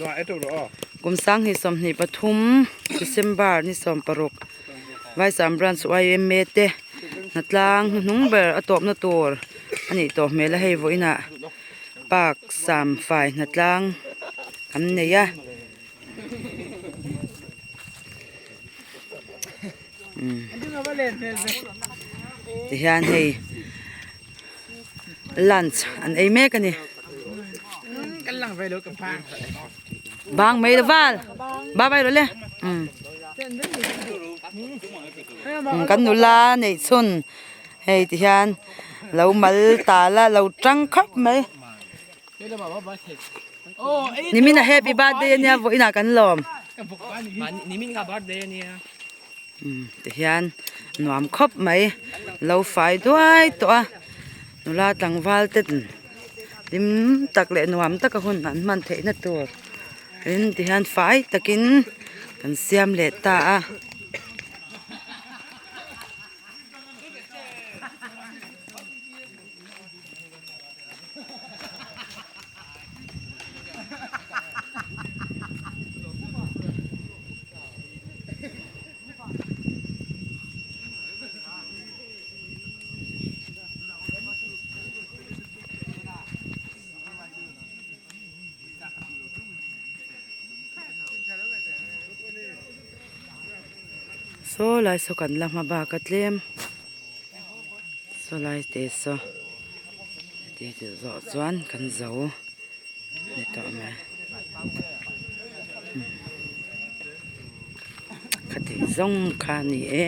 Kum 2023 December ni 16 Vaisam Branch yma te hnatlang hnuhnung ber a tawpna tur a nih tawh hmel a hei vawiinah park sam fai hnatlang an nei a. Tihian hei lunch an ei mek a ni. Bang mai lo val bye bye rawh le kan nula neih chhun hei tihian lo mal tal a lo tang khawp mai. Nimin a happy birthday ania vawiinah kan lawm. Nimin kha birthday ania. Tihian nuam khawp mai lo fai duai tawh a nula tlangval te hlim tak leh nuam taka hun an hman theihna tur in tihian fai takin kan siam leh ta a. Saw lai saw kan la hma bak a tlem. Saw lai te saw ti ti zawh chuan kan zo ni tawh mai khati zawng kha a ni e.